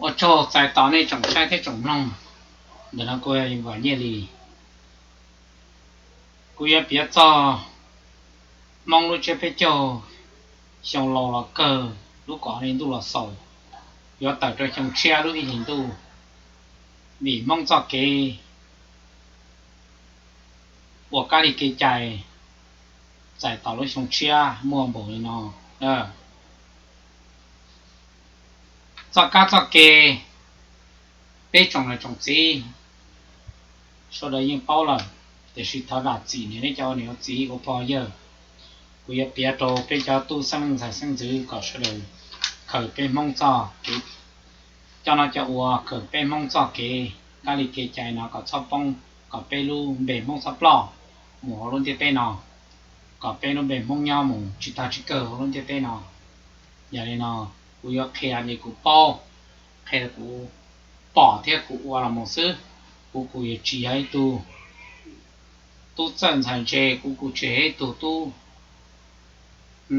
Ua tsaug txais tos nej tsoom saib thiab tsoom mloog. Ntawm no kuv yog Vam Nyiaj Lis. Kuv yuav piav txog Hmoob lub tsiab peb caug xyoo laus los kawg, lub kaum ob hlis ntuj los xaus, yuav tawm rau xyoo tshiab lub ib hlis ntuj, vim Hmoob txoj kev ua kab li kev cai txais tos lub xyoo tshiab muaj npaum li no. Txoj kab txoj kev peb tsoom niam tsoom txiv sawv daws yeej paub lawm, tiam sis thov zam txim niam nej cov niam txiv ua pog yawg. Kuv yuav piav rau peb cov tub xeeb leej ntxhais xeeb ntxwv kom sawv daws khaws peb Hmoob txoj kev, cov no cov uas khaws peb Hmoob txoj kev kab li kev cai no kom txhob poob, kom peb lub npe Hmoob txhob ploj mus hauv lub ntiaj teb no, kom peb lub npe Hmoob nyob mus tsis tag tsis kawg hauv lub ntiaj teb no. Yog li no, kuv yuav qhia li kuv paub, qhia li kuv pom thiab kuv ua los mus xwb. Kuv kuj yuav tsis yog ib tug tub txawj ntxhais ntse, kuv kuj tsis yog ib tug tub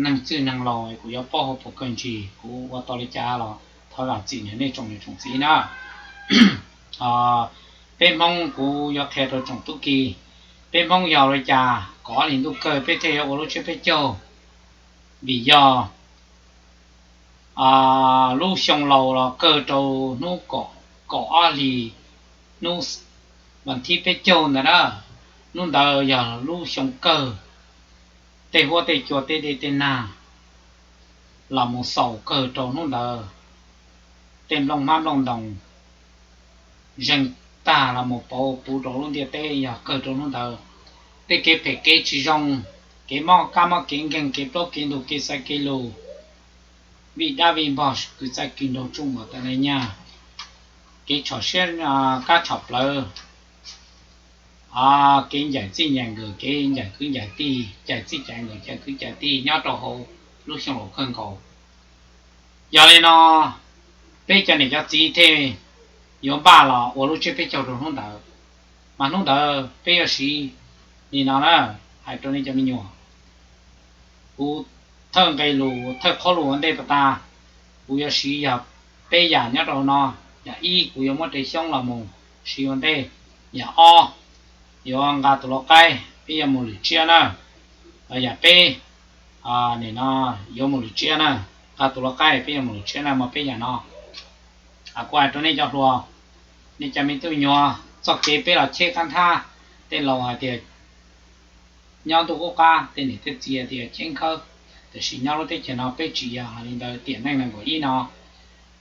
neeg txwj neeg laus, kuv yuav paub hauv paus kawg ntsis, kuv ua tau li cas los thov zam txim niam nej tsoom niam tsoom txiv na. Peb Hmoob kuv yuav qhia rau tsoom tub ki, peb Hmoob yog li cas kaum ob hlis ntuj kawg peb thiaj yuav ua lub tsiab peb caug, vim yog lub xyoo laus los kawg rau hnub kaum ob hlis, hnub vas thib peb caug ntawd na, hnub ntawd yog lub xyoo kawg, tej huab tej cua tej dej tej nag los mus xaus kawg rau hnub ntawd, tej nplooj hmab nplooj ntoos zeeg tag los mus pauv puv rau lub ntiaj teb yog kawg rau hnub ntawd. Tej kev phem kev tsis zoo, kev mob kab mob kev nkeeg, kev plaub kev ntug, kev xaiv kev lus, vij dab vij npog, kwv txaij kwv nraug, tsuj npuam tas li nyaj, kev tshom siab kab tshom plawv, kev ncaim txij ncaim nkawm, kev ncaim kwv ncaim tij, ncaim txij ncaim nkawm, ncaim kwv ncaim tij nyob rau hauv lub xyoo laus kawg nkaus. Yog li no, peb cov niam cov txiv thiaj yuav npaj los ua lub tsiab peb caug rau hnub ntawd. Mas hnub ntawd peb yuav siv li no na, hais rau nej cov me nyuam, kuv thawj nqe lus thawj qhob lus ua ntej pas tas, kuv yuav siv yog peb yam nyob rau hauv no. Yam ib, kuv yuav muab rau xyoob los mus siv ua ntej. Yam ob, yuav nqa tus lau qaib, peb yuav mus lwm tsiab na. Yam peb, nim no yuav mus lwm tsiab na, nqa tus lau qaib peb yuav mus lwm tsiab na, mas peb yam no. Kuv hais rau nej cov hluas, nej cov me tub nyuam, txoj kev peb los cheb qab nthab, tej laus hais tias nyob ntuj qub qab, tej niam tej txiv tias cheb nkhawb, tiam sis nyob lub teb chaws no peb tsis yog li ntawd. Tiam neej nees nkaum ib no,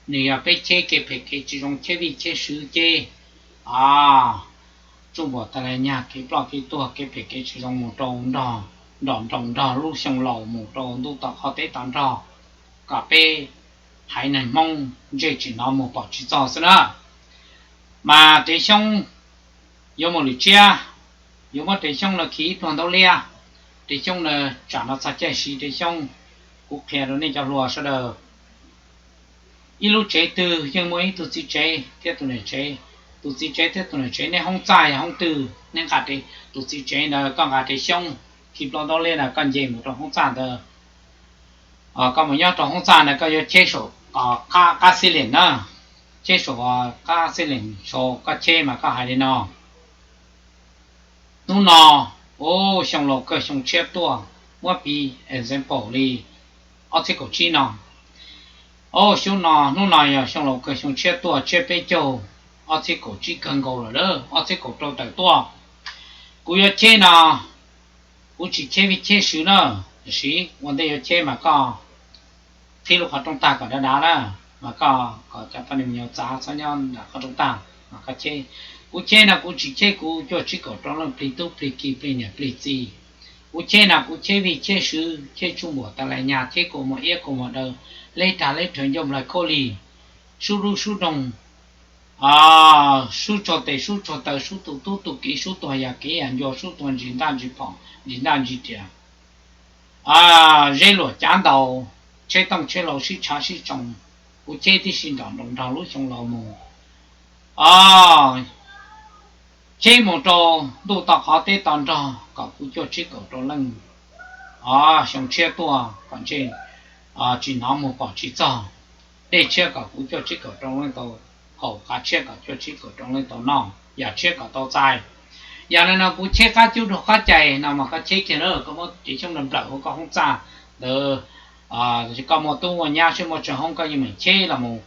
nws yog peb cheb kev phem kev tsis zoo, cheb vij cheb swv, cheb tsuj npuam tas li nyaj, kev ploj kev tuag, kev phem kev tsis zoo mus rau nrog, nrog nrog lub xyoo laus mus rau ntuj tom qhov teb tom nrog, kom peb haiv neeg Hmoob ntsej tsis hnov muag pom tsis txog xwb na. Mas rau xyoob yuav mus lwm tsiab, yuav muab rau xyoob no khi ib pluag ntaub liab. Rau xyoob no tsam no txog caij siv rau xyoob, kuv qhia rau nej cov hluas sawv daws, ib lub tsev twg yeej muaj ib tug txiv tsev thiab tus niam tsev. Tus txiv tsev thiab tus niam tsev, nej hoob txaj yog hoob twg, nej nqa tus txiv tsev ntawd, koj nqa rau xyoob khi pluag ntaub liab ntawd koj nce mus rau hoob txaj ntawd. Koj mus nyob rau hoob txaj ntawd koj yuav cheb saum qab xib lees na, cheb saum qab xib lees saud koj cheb mas koj hais li no: Hnub no, xyoo laus kawg xyoo tshiab tuaj, muab piv example li ob txhiab kaum tsib no. Xyoo no, hnub no yog xyoo laus kawg xyoo tshiab tuaj, tsiab peb caug, ob txhiab kaum tsib kawg nkaus lawm, ob txhiab kaum rau tawm tuaj. Kuv yuav cheb no, kuv tsis cheb vij cheb swv na, tiam sis ua ntej yuav cheb mas koj qhib lub qhov rooj tag kom dav dav na, mas koj kom cov poj niam me nyuam txav txhob nyob nram qhov rooj tag mas koj cheb. Kuv cheb no kuv tsis cheb kuv cuaj tsib kaum rau leej plig tub plig ki plig niam plig txiv. Kuv cheb no kuv cheb vij cheb swv, cheb tsuj npuam tas li nyaj, cheb kua muag iab kua muag daw, leb rag leb rhawv ncauj nplaig khaub lig, sub dub sub doog, sub tsuag tes sub tsuag taw, sub tus tub tus kiv, sub tuag yam kev yam ncua, sub tuag ntsis ntaj ntsis phom ntsis ntaj ntsis riam, zeb luam cav ntaus, tsheb tooj tsheb hlau sib tshav sib tsoo. Kuv cheb tib si nrog nrog lub xyoo laus mus, cheb mus rau ntuj to qhov teb to nrog kom kuv cuaj tsib kaum rau leej xyoo tshiab tuaj kom ntsej tsis hnov muag pom tsis txog. dej tshiab kom kuv cuaj tsib kaum rau leej tau haus, qav tshiab kom cuaj tsib kaum rau leej tau noj, yam tshiab kom tau txais. Yam no no kuv cheb qab cub rau qab cais no mas koj cheb kiag na, koj muab cev xyoob nplawm hauv koj hoob txaj ntawd, koj muaj tub muaj nyab seb muaj tsawg hoob koj yeej meem cheb los mus,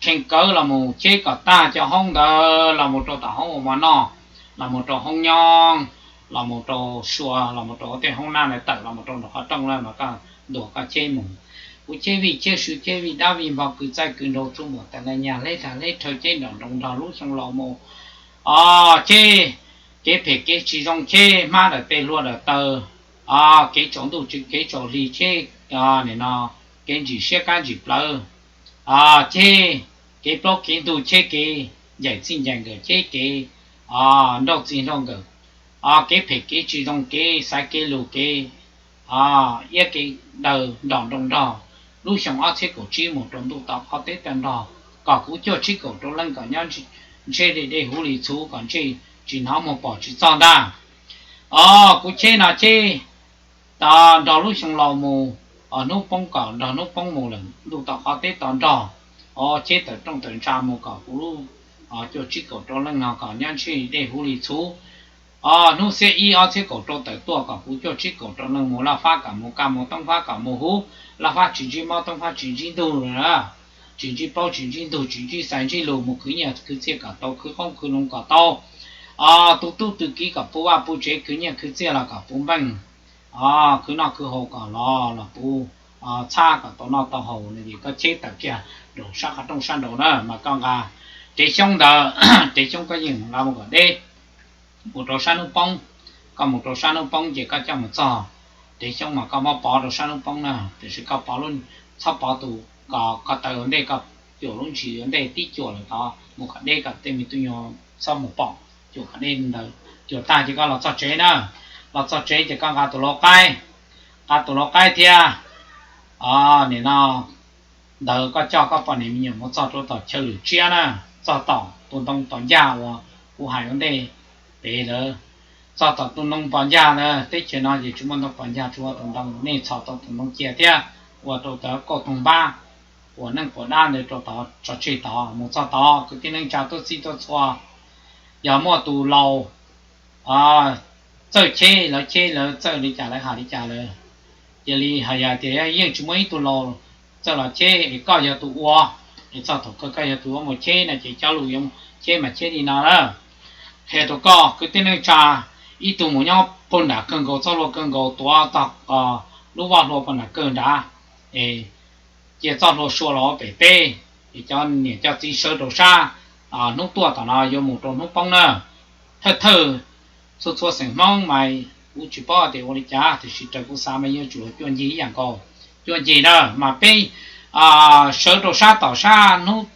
kheej kawv los mus cheb kom tag cov hoob ntawd los mus rau tom hoob ua mov noj, los mus rau hoob nyob, los mus rau sua, los mus rau tej hoob nab ntawd tawm los mus rau nram qhov rooj na mas koj ntuas koj cheb mus. Kuv cheb vij cheb sw cheb vij dab vij npog kwv txaij kwv nraug txuj muam tas na nyag hleb tag hleb rhawv cheb nrom nroos nrog lub xyoo laus mus. O, cheb kev phem kev tsis zoo cheb hmab daws tes hlua daws taw, kev tsaus ntuj kev tsaus hli cheb, nim no kev ntsim siab kab ntsim plawv, cheb kev plaub kev ntug cheb kev ncaim txij ncaim nkawm cheb kev nrauj txij nrauj nkawm, kev phem kev tsis zoo kev xaiv kev lus kev iab kev daw nrom nroos nrog lub xyoo ob txhiab kaum tsib mus rau ntuj tom qhov teb tag nrog, kom kuv cuaj tsib kaum rau leej kom nyob ntsej dej huv li txhuv kom ntsej tsis hnov muag pom tsis txog ntag. O, kuv cheb no cheb nrog lub xyoo laus mus, hnub poob kom nrog hnub poob mus lawm ntuj tom qhov teb tag nrog, o, cheb tawm rooj tawm ntsha mus kom kuv lub cuaj tsib kaum rau leej no kom nyob ntsej dej huv li txhuv. O, hnub xiab ib ob txhiab kaum rau tawm tuaj kom kuv cuaj tsib kaum rau leej mus laj fab kom mus kaj mus toob fab kom mus huv, laj fab tsis ntsib mob toob fab tsis ntsib ntug na, tsis ntsib plaub tsis ntsib ntug tsis ntsib xaiv ntsib lus mus khwv nyiaj khwv txiaj kom tau khwv qoob khwv loo kom tau. O, tu tub tu kiv kom puv vaj puv tsev khwv nyiaj khwv txiaj los kom puv npeej. O, khwv noj khwv haus kom los los puv txhab kom tau noj tau haus no ces koj cheb tawm kiag rau sab qhov rooj sab nraud na mas koj nqa cev xyoob ntawd, cev xyoob koj yeej nqa mus kom deb mus rau sab hnub poob. Koj mus rau sab hnub poob ces koj coj mus txog, cev xyoob mas koj muab pov rau sab hnub poob na, tiam sis koj pov lub, txhob pov tus ko, koj taw ua ntej, koj cuam lub ntsis ua ntej tib cuam lawm tod mus kom deb kom tej me tub nyuag txhob mus pom, cuam kom deb ntawd. Cuam tag ces koj los txog tsev na, los txog tsev ces koj nqa tus lau qaib, nqa tus lau qaib thiab, o, nim no ntawd koj coj koj poj niam me nyuam mus txog rau tom chaw lwm tsiab na, txog tom tus ntoo pos ncag uas kuv hais ua ntej pem lawm. Txog tom tus ntoo pos ncag na, teb chaws no ces tsis muaj ntoo pos ncag, tsuas ua tus ntoo, nej txhos tau tus ntoo cia thiab ua rau cov kauj toog npab quas neej quas dab ntawd rau tod tso tseg tod. Mus txog tod kwv tij neej tsa tuaj txhij tuaj txhua, yog muaj tus laus txawj cheb, lawv cheb lawv txawj li cas lawv hais li cas lawm, cia li hais yog tias yeej tsis muaj ib tug laus txawj los cheb es koj yog tus ua, es txog thaum kawg koj yog tus ua mus cheb no ces cov lus yuav cheb mas cheb li no na. Qhia rau koj kwv tij neej tsa, ib tug mus nyob puag nram kawg nkaus, txoj hlua kawg nkaus tuav tog lub vaj hlua puag nram kawg nrad, es cia txoj hlua sua los pem teb, es cov niam cov txiv sawv rau sab, hnub tuaj tom no yuav mus rau hnub poob na. Thawj thawj txhua txhua xeem Hmoob mas kuv tsis paub tias ua li cas tiam sis raws kuv xav mas yuav tsum cuaj ncig ib yam nkaus. Cuaj ncig na mas peb sawv rau sab tom sab hnub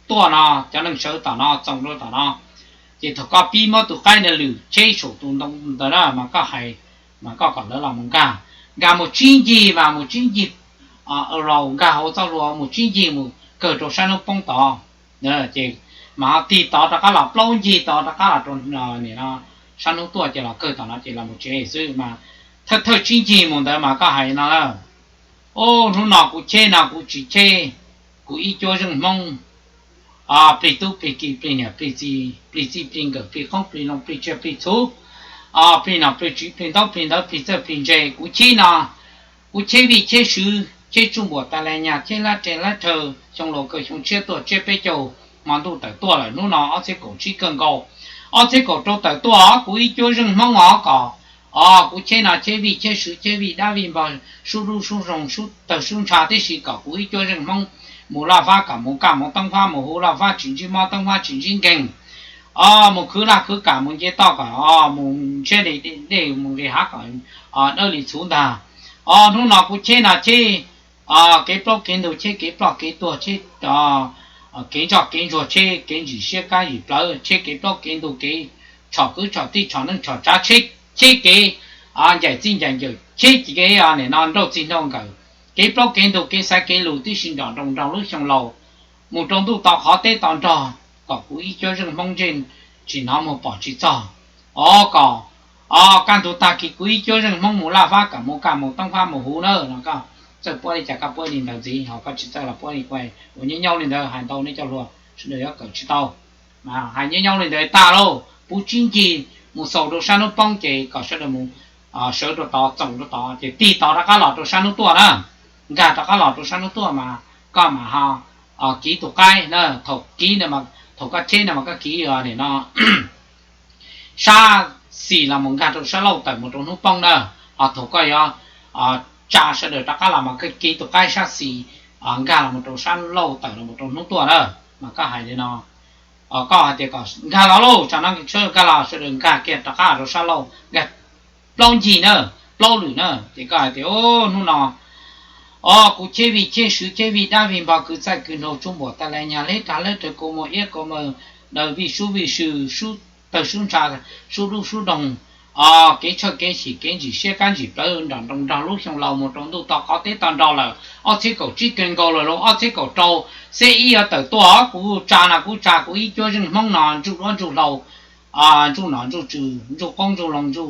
tuaj no, cov neeg sawv tom no txoos rau tom no, ces thaum koj pib muab tus qaib ntawd lwm tsheb saum tus ntoo ntawd na mas koj hais, mas koj kom lawv los mus nkag, nkag mus tsib ncig mas mus tsib ncig, laus nkag hauv txoj hlua mus tsib ncig mus kawg rau sab hnub poob tod, ces mas ho tig tod rov qab los plaub ncig tod rov qab los rau sab hnub tuaj ces los kawg tom no ces los mus tsev xwb mas thawj thawj tsib ncig mus ntawd mas koj hais no, o, hnub no kuv cheb no kuv tsis cheb kuv ib cuab zeej Hmoob, plig tub plig ki plig niam plig txiv plig txij plig nkawm plig qoob plig loo plig tsiaj plig txhu, plig nom plig tswv plig ntaub plig ntawv plig txawj plig ntse, kuv cheb no kuv cheb vij cheb sw, cheb tsuj npuam tas li nyag, cheb lab res lab rhawv, xyoo laus kawg xyoo tshiab tuaj tsiab peb caug hmo ntuj tawm tuaj lawm, hnub no ob txhiab kaum tsib kawg nkaus, ob txhiab kaum rau tawm tuaj, kuv ib cuab zeej Hmoob os kom, o, kuv cheb no cheb vij cheb sw cheb vij dab vij npog, sub dub sub zoog sub tawg sub ntsha tib si kom kuv ib cuab zeej Hmoob mus laj fab kom mus kaj mus toob fab mus huv laj fab tsis ntsib mob toob fab tsis ntsib nkeeg, o, mus khwv laj khwv kam mus nce toj kom, o, mus ntshiab li dej mus nqis hav kom dawb li txhuv ntag. O, hnub no kuv cheb no cheb kev plaub kev ntug, cheb kev ploj kev tuag, cheb kev ntsoj kev ntsuag, cheb kev ntsim siab kab ntsim plawv, cheb kev plaub kev ntug, kev tshom kwv tshom tij tshom neej tshom tsav, cheb kev ncaim txij ncaim nkawm, cheb kev nim no nrauj txij nrauj nkawm, kev plaub kev ntug, kev xaiv kev lus tib si nrom nroos nrog lub xyoo laus mus rau ntuj to qhov teb to nrog, kom kuv ib cuab zeej Hmoob ntsej tsis hnov muag pom tsis txog. O, kom, o, kaj ntug tag kis kuv ib cuab zeej Hmoob mus laj fab kom mus kaj mus toob fab mus huv na no koj txawj puab li cas koj puab li ntawd ntxiv, ho koj tsis txawj los puab li kuj ua nyob nyob li ntawd, hais ntau neb cov hluas sawv daws yuav kawm tsis tau. Mas hais nyob nyob li ntawd tag lauj, puv tsib ncig mus xaus rau sab hnub poob ces kom sawv daws mus sawv rau tod, txoom rau tod ces tig tod rov qab los rau sab hnub tuaj na. Nkag rov qab los rau sab hnub tuaj mas koj mam ho kiv tus qaib na, thaum kiv, thaum koj cheb no mas koj kiv nim no sab xis los mus nkag rau sab laug tawm mus rau hnub poob na, ho thaum koj yuav tsa sawv daws rov qab los mas koj kiv tus qaib sab xis nkag los mus rau sab laug tawm los mus rau hnub tuaj na. Mas koj hais li no, koj hais tias kom nkag los lauj, tsam no nkag los, sawv daws nkag kiag rov qab rau sab laug, nkag plaub ncig na, plaub lwm na, ces koj hais tias, o, hnub no, o, kuv cheb vij cheb sw, cheb vij dab vij npog, kwv txaij kwv nraug, tsuj npuam tas li, nyag leb rag leb rawv, kua muag iab kua muag daw, vij sub vij sw, sub tawg sub ntsha, sub dub sub doog, o, kev tshawj kev xyim, kev ntsim siab kab ntsim plawv, nram nroos nrog lub xyoo laus mus rau ntuj to qaub teb to nrog lawm, ob txhiab kaum tsib kawg nkaus lawm lauj, ob txhiab kaum rau, xeb ib yuav tawm tuaj, kuv tsa no kuv tsa kuv ib cuab zeej Hmoob no, ntsuj duab ntsuj hlauv, ntsuj nom ntsuj tswv, ntsuj qoob ntsuj loo, ntsuj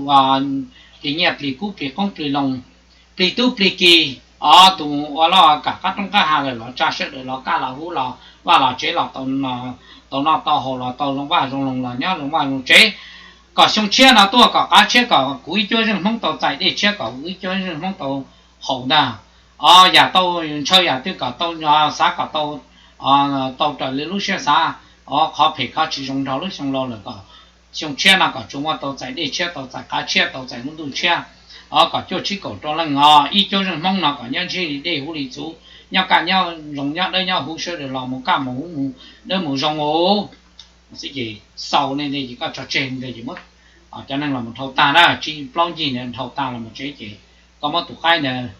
plig nyiaj plig kub plig qoob plig loo, plig tub plig ki, o, tus ua loj kam qab roob qab hav lawm los tsa sawv daws los kaj los huv los vaj los tsev los tau noj tau haus los tau zoo vaj zoo loog los nyob zoo vaj zoo tsev. Kom xyoo tshiab no tuaj kom qab tshiab, kom kuv ib cuab zeej Hmoob tau txais dej tshiab, kom kuv ib cuab zeej Hmoob tau haus ntag. O, yam tau ntshaw yam twg kom tau, xav kom tau, tau raws li lub siab xav. O, qhov phem qhov tsis zoo nrog lub xyoo laus lawm kom xyoo tshiab no kom tsuas muaj tau txais dej tshiab, tau txais qab tshiab, tau txais lub ntuj tshiab. O, kom cuaj tsib kaum rau leej os, ib cuab zeej Hmoob no kom nyob ntsib li dej huv li txhuv, nyob kaj nyob zoo, nyob dawb nyob huv, sawv daws los mus kaj mus huv, mus dawb mus zoo os. Xwb ces xaus li ntawd ces koj tso tseg li ntawd ces muab cov neeg los mus dhau tag na, tsib plaub ncig ntawd dhau tag los mus tsev ces koj muab tus qaib ntawd,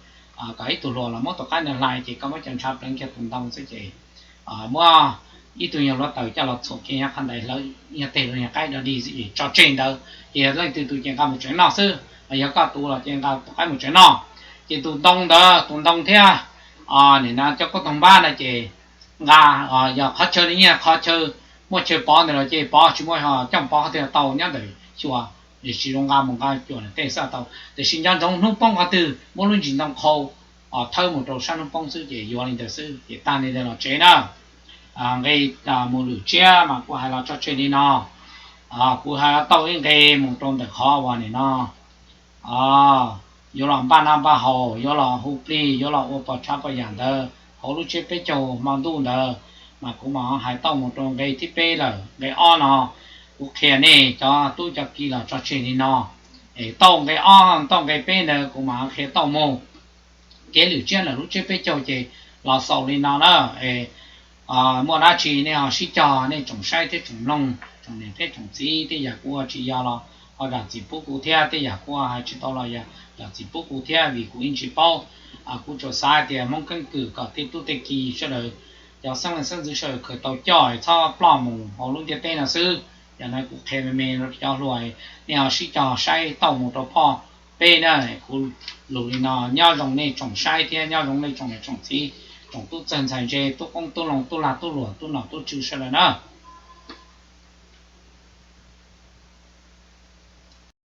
kom ib tug hluas los muab tus qaib ntawd hlais ces koj muab cov ntshav pleev kiag tus ntoo xwb ces muab ib tug nyuag hluav taws coj los txhuam kiag nyob qhov ntawd hlawv nyob teg rau niag qaib dog dig xwb ces tso tseg ntawd ces leej twg tus ces nqa mus tsev noj xwb, yog koj tus los ces nqa tus qaib mus tsev noj. Ces tus ntoo ntawd, tus ntoo thiab nim no cov kub toog npab no ces nqa, yog qhov chaw li nyiaj qhov chaw muaj chaw pov ntawd los ces pov, tsis muaj ho coj pov qhov twg tau nyob ntawm xyuas, tiam sis zoo nqa mus nqa cuam ntawm tej xwb tau, tiam sis nco ntsoov hnub poob qhov twg muab lub ntsis ntoo qhau thawb mus rau sab hnub poob xwb ces yuav li ntawd xwb ces tag li ntawd los tsev na. Nqe mus lwm tsiab mas kuv hais los tso tseg li no. Kuv hais tau ib nqe mus rau ntawm qhov uas nim no yuav los npaj noj npaj haus, yuav los hu plig, yuav los ua pos tshav pos yam ntawd hauv lub tsiab peb caug hmo ntuj ntawd, mas kuv mam hais tau mus rau nqe thib peb lawm. Nqe ob no kuv qhia nej cov tub cov ki los tso tseg li no. Es tau nqe ob tau nqe peb ntawd kuv mam qhia tau mus. Kev lwm tsiab ntawm lub tsiab peb caug ces los xaus li no na. Muaj dab tsi nej ho sib cog, nej tsoom saib thiab tsoom mloog, tsoom niam thiab tsoom txiv, tej yam kuv ua tsis yog los ho zam txim pub kuv thiab, tej yam kuv ua hais tsis tau los zam txim pub kuv thiab, vim kuv yeej tsis paub. Kuv tsuas xav hais tias Hmoob keeb kwm kom tej tub tej ki sawv daws, cov xeeb leej xeeb ntxwv sawv daws khaws tau coj txhob ploj mus hauv lub ntiaj teb no xwb. Yam no kuv qhia me me rau cov hluas, nej ho sib cog saib tau mus rau phoj peb na. Kuv lus li no, nyob zoo nej tsoom saib thiab nyob zoo nej tsoom niam tsoom txiv, tsoom tub txawg ntxhais ntse, tub qoob tub loo, tub lag tub luam, tub nom tub tswv sawv daws na.